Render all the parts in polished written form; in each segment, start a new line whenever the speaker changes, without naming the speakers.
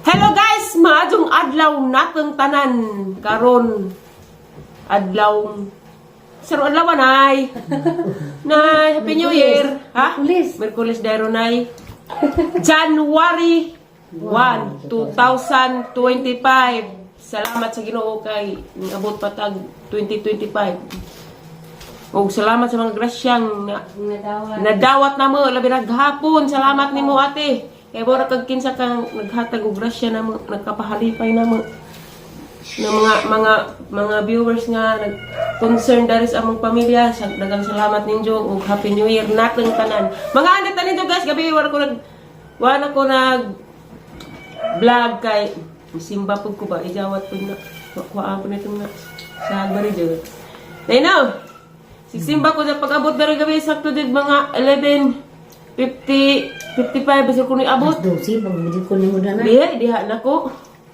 Hello guys, maadjong adlaw natong tanan karon. Adlaw Saro adlaw nay. Nay, Happy New Year. Ha?
Merkulis.
Merkulis dero nay. January 1, 2025. Salamat sa Ginoo kay niabot pa tag 2025. Ug salamat sa mga grasyang na
Nadawat.
nadawat na mo labi na gahapon. Salamat nimo, ate. Kay bora kag kinsa kang naghatag og grasya namo, nagkapahalipay namo ng mga viewers nga nag concern dari sa among pamilya. Sa daghang salamat ninyo ug Happy New Year natong tanan. Mga anit ta ninyo guys, gabi wala ko nag vlog kay simba pud ko ba, ijawat pud na kuha ko na itong na sa bari jud. Nay no. Sisimba ko sa pag-abot dari gabi, sakto din mga 11:50 55 basir ko ni abot.
Alas 12, pag bidit ko nimo na.
Diha diha na ko.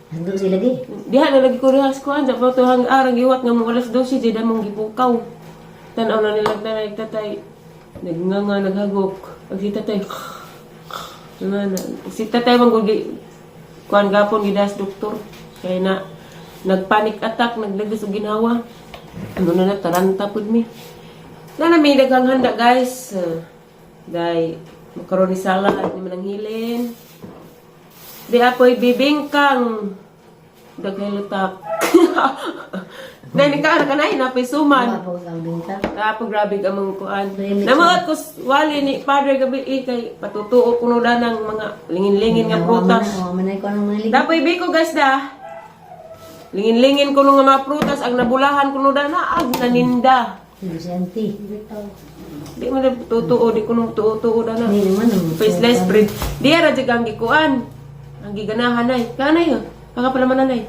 Alas 12 lagi.
Diha na lagi ko diha sa kuan sa to hang arang giwat nga mo alas 12 di damong gipukaw. Tan-aw na nila na nagtatay. Nagnganga, naghagok. Ag si tatay. Nga na. Si tatay man gud kuan gapon gidas doktor. Kay na nagpanic attack, naglagas og ginawa. Ano na na taranta pud mi. Na na may daghang handa guys. Day macaroni salad ni manang hilin. Di apoy bibingkang daghay lutak. Dahil ni ka ka na napoy suman.
Wa pa ang bingka.
Kapo grabe ka mong kuan.
Remix.
Namuot ko wali ni Padre gabi eh, kay patutuo kuno da ng mga lingin-lingin nga prutas.
Wa man ay ko ang mga ligi.
Dapoy biko guys da. Lingin-lingin kuno nga mga prutas ang nabulahan kuno da na ag naninda.
Vicente.
Di man na tutuo, di kuno tuo-tuo da na.
Hindi naman ang
Face slice bread. Di ra jud ang gikuan. Ang giganahan ay. Kanay oh. Kaka pala man anay.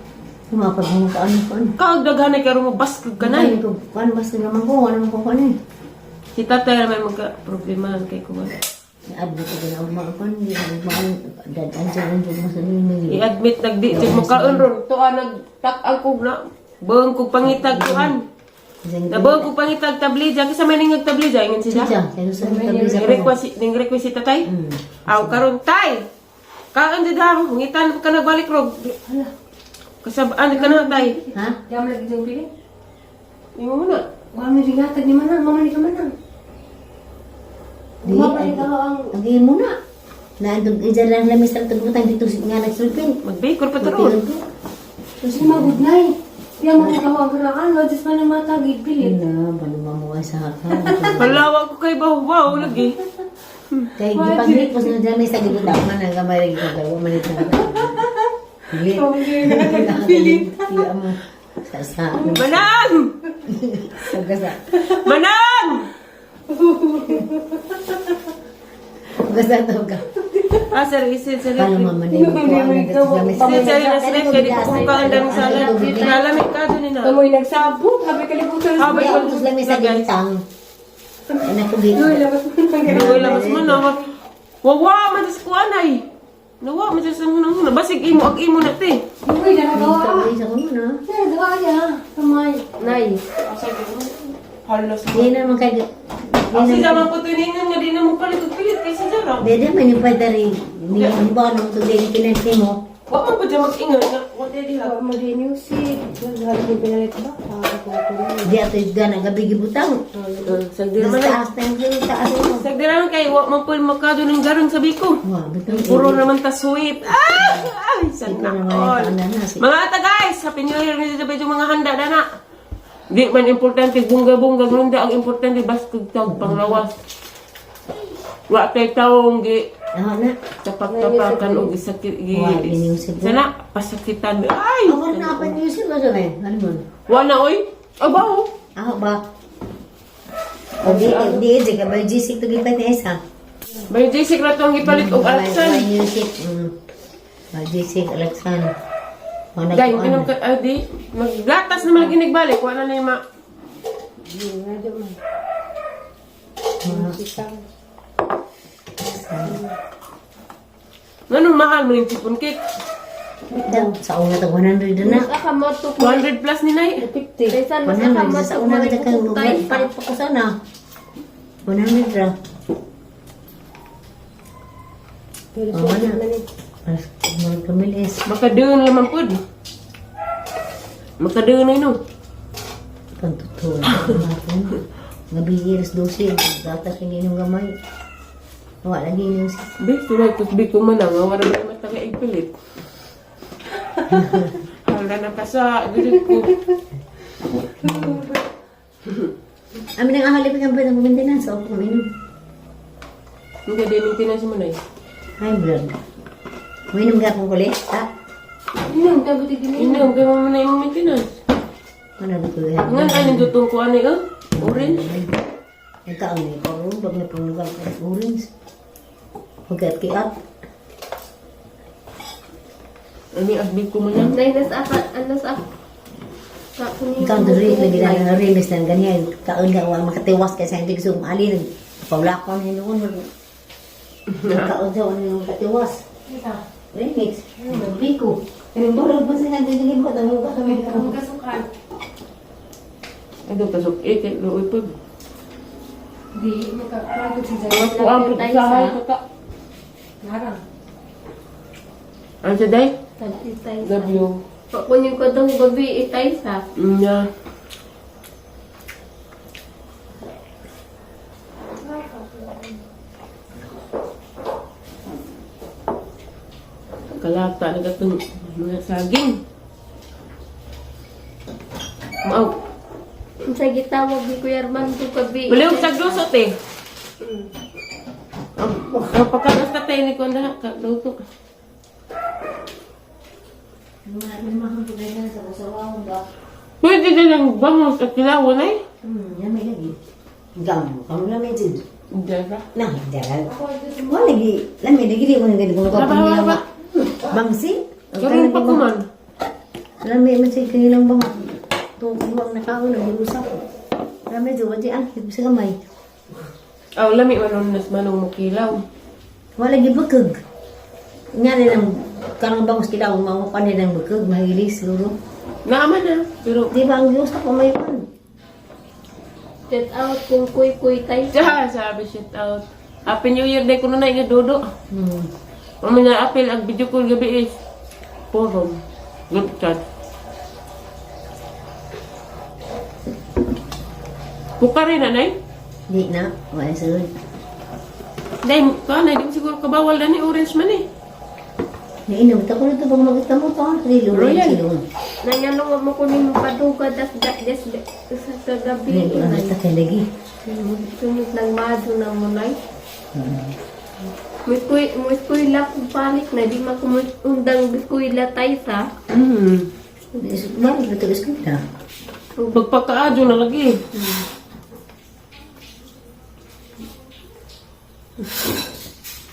Kumapag mo ka ano ko ano.
Kaag daghanay karon mo baskog kanay.
Kanay. Kuan basta naman ko, ano ko kuan eh.
Si tatay ra may magka problema kay kuan.
Admit ko na uma kuan, di ko maan dad anjo anjo mo sa nini.
I-admit nagdi jud mo kaon ron. Tuwa nagtak-ang kog na buong kog pangitag kuan. Nabuong kog pangitag tablija kasi may ningag tablija ingon siya.
Siya, siya sa tabi sa
Ning request ning request si tatay. Aw karon tay. Kaon di ha, ngitan ka nagbalik rog. Hala. Kasabaan ka na tay.
Ha?
Diyan lagi diyang pili.
Ingon mo na.
Mami rigatag ni manang, mama ni ka manang.
Di,
Mama ni ka ang
Ang mo na. Naandog ijan lang lamis ang tagbutan dito nga nagsulpin.
Magbikol pa to ron.
Kasi mga good night. Diyan mo ka ang garakan, no just man ang matagig pilit.
Na, paano sa ka.
Palawa ko kay baw lagi.
Kay gipagripos na dyan may sa gibutan man ang gamay lagi ko kay wa man ito. Pilit. Pilit. Iya mo. Sa
Manang!
sa sa
Manang!
sa to ka.
Ah, sir, isin, sir.
Paano mama ni mo ang
Sir, sir, na slip kay di ko kung kaan dami salad. Nalamig ka dun na.
Kamoy nagsabot, habi kalibutan.
Habay
Di ako lang may sa gintang. Anak ko gi.
Uy, labas mo nang
Uy, labas mo na. Wawa, man sa kuan ay. Nawa, man sa mga. Basig imo, ag imo na te.
Uy, nagagawa.
Sa ko na.
Nagagawa niya. Kamay. Nay.
Halos.
Di na man kay
Kasi zaman ko tuningan nga di na mo palit og pilit kaysa jara.
Dede man yung padari. Ni ba nang tugay kinanti mo.
Wa man pa dyan mag-ingan nga. Wa di diha.
Wa mo din music. Naghalap ni pinalit ba?
Di ato gana gabi gibutang.
Sagdi naman ay.
Taas na yung taas mo.
Sagdi naman kay wa man po makado ng garon sabi ko.
Wah, betul.
Puro naman ta sweet. Ah! Ay, sana all. Mga ata guys, Happy New Year ni sa yung mga handa na na. Di man importante bunga-bunga handa, ang importante baskog tag panglawas. Wa tay taong gi
Ah, na.
tapak-tapakan og isakit gi.
Wa, giniusip ko.
Sana pasakitan. Ay!
Ako na apa niyo siya ba sabi? Ano mo?
Wa na oy. Abaw.
Ako ba? O di di di ka ba GC to gipat na isa.
May JC ra to ang gipalit og Alexan.
Music. Ba GC Alexan. Wala
Dai, inom ka ay di maggatas naman ginigbalik wa na na yung ma Nganong mahal mo yung chiffon cake?
Sa una to 100 na.
Aka matok
200 plus ni Nay.
50. Kaysa mas aka
100 sa
matok
una ka kang palit pa ko sana. 100 ra.
Pero
Oh,
sulit
wala.
man eh.
Mas Mga kamilis.
Makadoon lamang pud. Makadoon na no.
Pantutulog. Gabi, alas 12. Gatas yung inyong gamay. Wala lagi inyong sis.
Be, tulad kusbi ko man ang wala ba mata kay ipilit. Hala na kasa, gusto ko.
Amin ang ahali pa ng maintenance. Ako uminom.
Hindi din maintenance mo na eh.
Ay, blood. Uminom ka akong kulit. Ah,
Inom, dapat din.
Inom, kaya mo na yung maintenance.
ano ko yan?
Nga, ay, nandutong ko ano eh, orange.
Ang kaon ni ko, pag napanglugan ko ng orange. Pagkat kiat.
Ano yung asbig ko man lang?
Nay, nasa aka, anas ako. Sa
Ang kaon diri, lagi na ang remix ng ganyan. Kaon ka, wala makatiwas kasi hindi gusto umali. Pawla ko ang hinuon. Kaon daw, ano yung makatiwas. Remix. Biko. Pero ba sa nagiging ko, tanong ka kami.
Magkasukan.
Ay, doon pasok eh, kay luoy po.
Di, magkakagod si
Mga kuang po sa hay, kaka.
Narang.
Ano sa day?
Itay sa.
W.
Pakunin ko daw gabi, itay sa.
Nya. Kalata na katong mga saging. Maaw.
Sa gitawag ni Kuya Armando gabi.
Baliw sa glusot eh. Ang pagkakas tatay ni Konda, kaluto. Pwede din ang bangos at kilawan eh.
Yan may lagi. Gam, kamu na medyo.
Hindi ba?
Nah, jalan. Wala lagi, lami lagi di mo nang ganito
Laba, laba, laba.
Bangsi.
Karoon pa kuman.
Lami man sa kanilang bang. Tuwang ang nakaon ang usap. Lami do wadi ang sa kamay.
Aw, lami manon nas manong mukilaw.
Wala lagi bukog. Nga nilang karang bangos kita ang mga kanilang bukog mahilig siguro.
Naaman na, pero
Di ba ang usap ko may pan?
Get out kung kuy-kuy tay sa.
Siya, sabi shout out. Happy New Year day kuno na inga dodo. Mamaya apel ang video call gabi is forum. Group chat. Buka rin anay.
Di na, wala sulod.
Day, kuan ay di mo siguro kabawal na ni orange man eh.
Nainom ta ko nito bang magita mo to ang rilo
Royal.
rilo.
Nangano nga mo kunin mo paduga das das sa gabi.
Ni ko lang ta kay lagi.
Sunod ng mado na mo nay. Muskoy muskoy la kung palik na di makumundang biskoy la tay sa.
Mari betul eskwela.
Pagpakaadyo na lagi.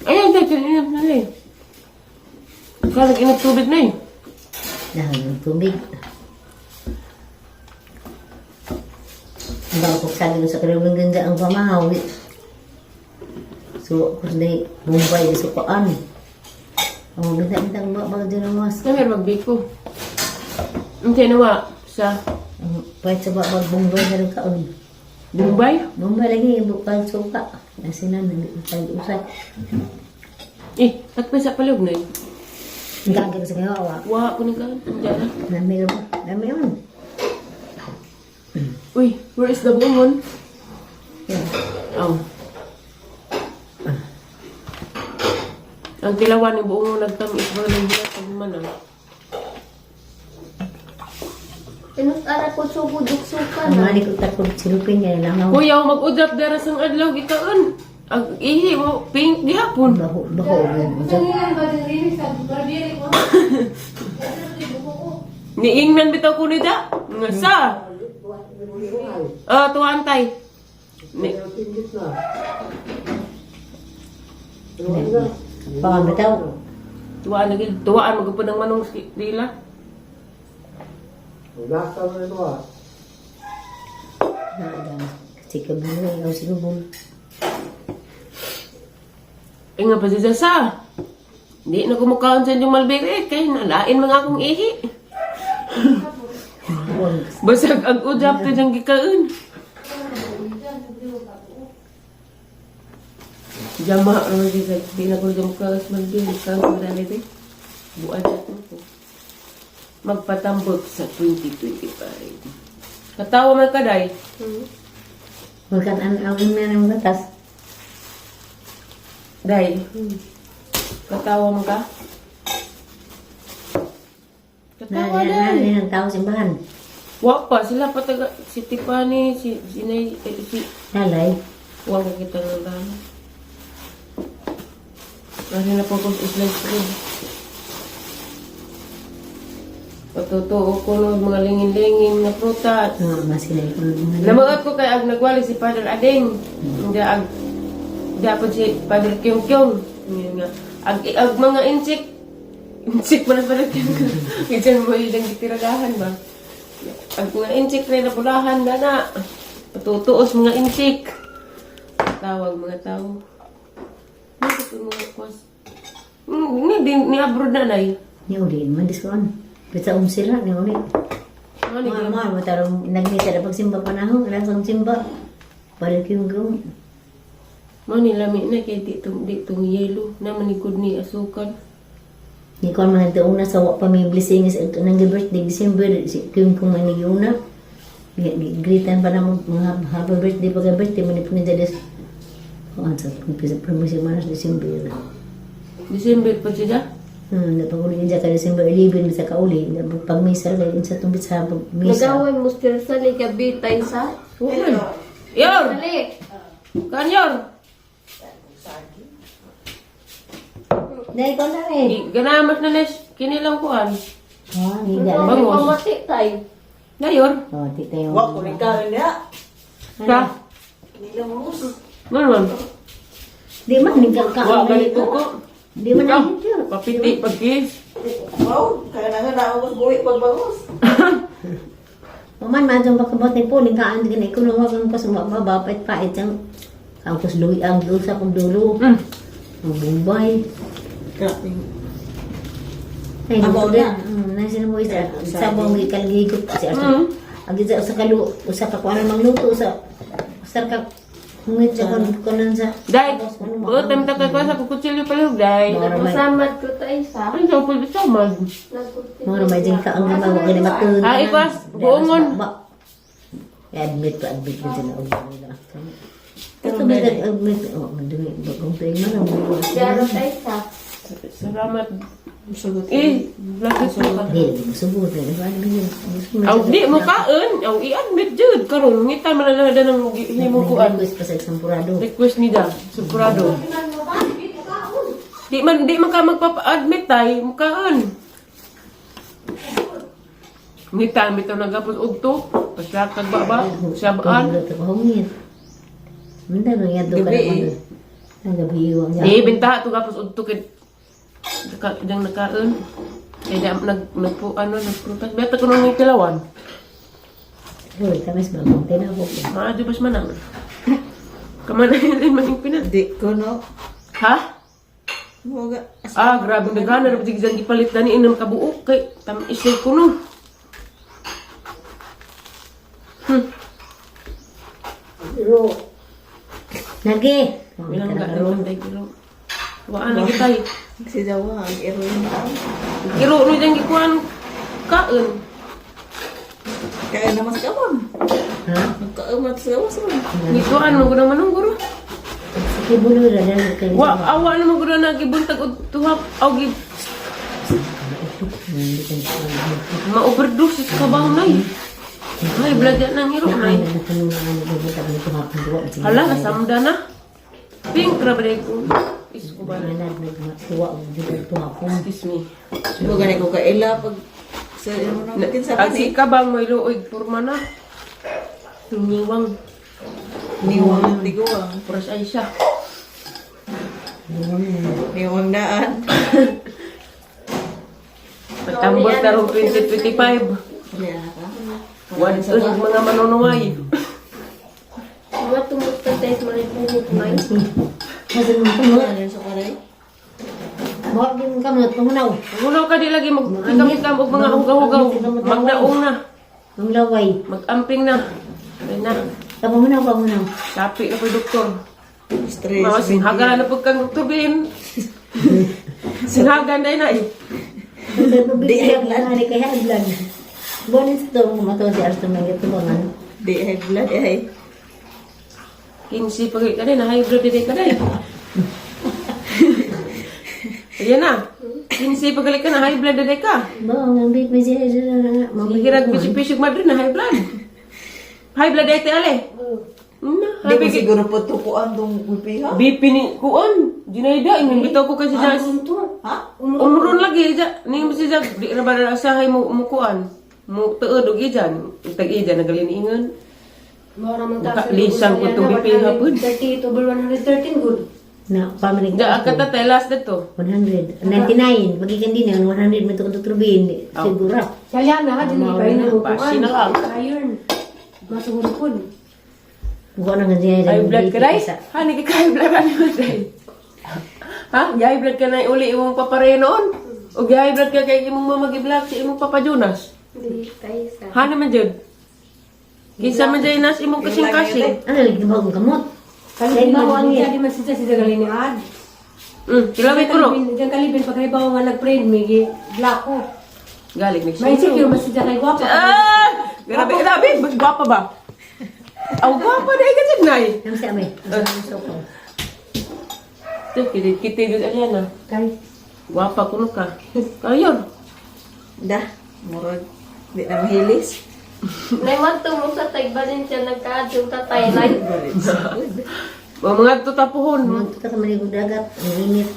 Ayun, day, kanina na eh. Kalag inag tubig na eh.
Dahil ng tubig. Ang bago sabi ko sa karibang ganda ang pamahaw. So, ako na Bombay sa paan. Ang ganda-ganda ang bago din ang mas.
Na meron magbiko. Hindi nawa sa
Ang Pahit sa babag Bombay na rin kaon.
Bombay.
Bombay lagi, bukan suka. Nasinan, nag-usap.
Eh, takpay sa palog na eh.
Ang gagawin sa kaya, wa.
Wa ko ni ka. Diyan na.
Nami ka ba? Nami yun.
Uy, where is the bungon?
Yeah.
Oh. Ang tilawan ni buong nagtamis ba ng hilat ang manang.
Inot ara ko sugo duksukan
Ang
na.
mali ko takot silupin niya lang.
Kuya, mag-udrap dara sang adlaw gikaon. Ang ihi mo pink gihapon.
Baho, baho.
Niingnan bitaw ko nida. Nga sa. Ah, tuwan tay. Ni
Baka bitaw.
Tuwaan lagi. Tuwaan magupod ang manong dila.
Kasi kabulo, ikaw sinubol.
Eh nga pa siya sa. Di na kumukaon sa inyong malbere kay nalain mga akong ihi.
Huwag.
Basag ang ujap to diyang gikaon. Jama ro di sa di na ko gumukaos malbere kaon ko dali di. Buwan na to. Magpatambot sa 2025. Katawa man kaday.
Magkat ang awin na ng gatas.
Day. Katawa man ka? Katawa,
Na, na,
day.
na, ang tao simbahan.
Wa pa sila pa taga si Tiffany, si si Nay, eh, si
Lalay.
wa ko kita ng dami. Ano na po kung slice bread. Patutuo ko no, mga lingin-lingin na prutas.
Mga masinay ko ng mga.
Namuot ko kay ag nagwali si Father Ading. Hindi ag dapat si Father Kyong Kyong. Yun nga. Ag, ag mga insik. Insik man ang Father Kyong Kyong. Minsan mo yung gitiragahan ba? Ag mga insik rin na pulahan na na. Patutuos mga insik. Tawag mga tao. Bakit yung mga kwas? Ni, di, ni abroad na nay.
Ni uli, man diskoan. Pita sila ni uli.
Ano ni
Mga mga matarong nagmisa na pagsimba panahon, alam sa simba. Balik yung gawin.
Mo ni lami na kay di tong yelo na manikod ni asukal.
Ni kon man ito una sa wa pa may blessing sa ito nang birthday December si kung kung man una. Greetan pa na mo mga happy birthday pag birthday man po ni Jades. Kuan sa pag promotion man sa December.
December pa siya.
Napaguli niya ka December 11 sa kauli, pag misa kay sa tumbit sa pag misa.
Nagawin mo still sa liga bitay sa.
Yor!
Dali.
Kanyor!
Dahil ko na eh.
Ganamat na nes, kinilang kuan.
Ah, higa na.
Bango.
Pamati tayo.
Nayor?
Oh, di tayo.
Wa ko rin kaon niya.
Ka?
Nila mo.
Ano man?
Di man nagkakaon.
Wa ganito ko.
Di man
Ikaw,
na.
Papiti, pagkis.
Wow, kaya na nga na ako buhi pagbangos.
Paman man jong bakabot ni po ning kaan gani ko nang wag ang pasuma mabapait pait ang ang kusluy ang dusa kong dulo. Ang bumbay.
Grabe.
Ay,
Amo
na.
na.
Nasa mo isa sa bong gikalgigot si Arthur. Ang isa usa ka lu usa ka kuan mangluto usa usa ka hungit sa kon konan sa
Day,
Tapos, ano,
buot ang takay ko sa kukutsilyo palihog, day.
Mga ramay.
Masamad ko tayo sa.
Ano sa upol bisamad?
Mga ramay dyan ka ang gamay wa kini matun.
Ah, ikwas, buongon.
Admit pa admit ko dyan og nila. Ito ba admit oh madumi bagong tuig man ang buo.
Jaro tayo sa.
Salamat.
Sugot.
Eh, lapit mo ka.
Dili mo sugot na ba ano yun?
Aw, di mo kaon. Aw, i-admit jud karon ngita man na ng himong kuan.
Request pa sa eksampurado.
Request ni da, sigurado. Di man ka magpapa-admit tay, mukaan. Ngita bitaw nagapos ugto, paslakag ba ba, sabaan.
Tumulot ako hungit. Manda nang yadto ka
Gabi
na
eh.
Ang gabi iwang niya.
Di benta to gapos ugto kay naka dang nakaon. Kaya di nag nagpo ano nagprutas. Beta ko nung tilawan.
Uy, tamis ba kung tinapok.
Maadyo bas man ang. Kamanayan din man yung pinan.
Di ko no.
Ha?
Moga.
Ah, grabe nagana na pati gizang gipalit na ni inang kabuok kay tam isay ko no.
Pero, Nagi!
Bilang ga ng tay kilo. Waan lagi tay.
Si Jawa ang ero yung tao.
Kiro no diyang gikuan kaon.
Kaya na mas kamon.
Ha?
Nagkaumat sa gawas mo.
Gikuan mo gud manong guro.
Sige, bulo na lang.
Wa awa na mo gud na gibuntag og tuhap aw gi ma-overdose sa kabaw nay. Ay blagya nang hiro nay. Hala kasamda na. Pink ra ba ko. Isko ba? Excuse me.
Mo gani ko kaila pag sa imo na kinsa pa
Ang si
ni.
kabang may luoy purma na. Niwang.
Niwang ang tiguang.
Puras ay siya.
Niwang daan.
Patambot na rong 2025.
Kaya ka.
One to mga manunuway.
Mga tumutan tayo sa mga punit may.
Ano sa karay?
Pangunaw ka di lagi magkikam-kikam og mga hugaw-hugaw. Magdaong na.
Ang laway.
Magamping na. Ay na.
Pamungaw, pamungaw.
Sapi na po doktor.
Stress.
Mga singhaga na po kang doktor bin. Singhaga na eh.
Di high blood. Kay high blood. Buwan sa to, matuwa si Arthur may gatubangan.
Di high blood ay.
15 pag ka na high blood din ka na. Ayan na. 15 pag ka na high blood din ka.
Ba, ang bit may siya siya na.
Sige pisig Madrid na high blood. High blood ay ale. Na,
Di ko
high
siguro po tukuan tong upiha.
BP ni kuan. Jinaida ingon bitaw ko kasi sa
Ha?
Umron lagi ja. Ning mo siya di na ba na asahay mo mo kuan. Mo tuod og ijan. Tag ijan nagaliniingon.
Mora man taas.
Lisang ko itong BP hapon.
38 over 113 good.
Na, pamanig.
Ja ang katatay last dito.
100. 99. Magikan din yan. 100 mo ito kung tutrubin. Siguro.
Kaya na ha, din pa rin ang
Basi na lang.
Iron. Masugod po.
Buka na nga siya.
High blood ka dai? Ha, ni ka high blood ani mo dai. Ha, high blood ka na uli imong papareho noon. O high blood ka kay imong mama gi-blood si imong papa Jonas.
Di kaysa.
Ha naman jud. Kinsa man jay nas imong kasing-kasing.
Ano, lagi ba akong kamot?
Halimbawa, ang siya di man siya siya galing ni Ad.
Kilawin ko no.
Diyan kalibin, pag halimbawa nga nag-friend, may black ko.
Galing next.
May insecure man siya kay gwapa.
Ah! Grabe, grabe, mas gwapa ba? Aw, gwapa dai ka jud nay.
Ano siya, may?
Ito, kita kita jud Aliana.
Kay.
Gwapa kuno ka. Kayon.
Da, murag di na mahilis.
Naiwan mo sa tagbalin siya nagkaadyo tatay na.
Wa mga tutapuhon.
Mga tuta ka maligog dagat. Ang init.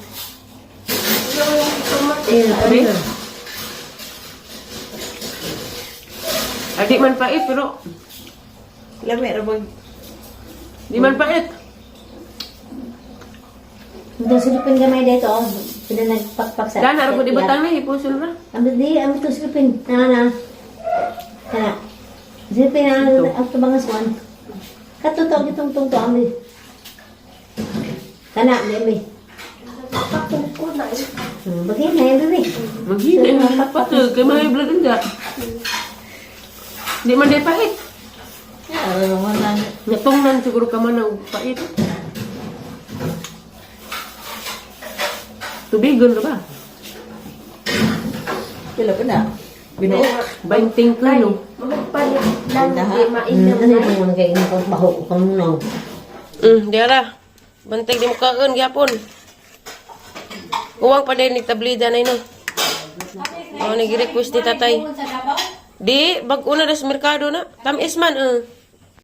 Yung tumati.
Eh, ano?
Adi man pait pero
Lami ra bag
di man pait.
Ito, silipin gamay dito. Oh. Pinanagpakpak sa...
Dana ra ko di butang na hipuson ra.
Ang di, ang ito silipin. Na, na. Na. Silipin na, ang tubangas one. Katuto, itong tungto, ami. Kana, may.
Patungko na eh.
Bagay na, yan, baby.
Maghina ang patol kay may blood unda. Di man day pait.
Ya, ara naman na.
Natungnan siguro ka man og pait. Tubigon ra ba?
Pila pa na. Binuok.
20 kilo.
Magpalit lang di mainam
Ano
na.
yung mga kayo ng baho ko muna.
Di ara. Bantay di mo kaon gyapon. Uwang pa din ni tablida na ino. Oh, nag-request ni tatay. Di, bag-una na sa merkado na. Tamis man, eh.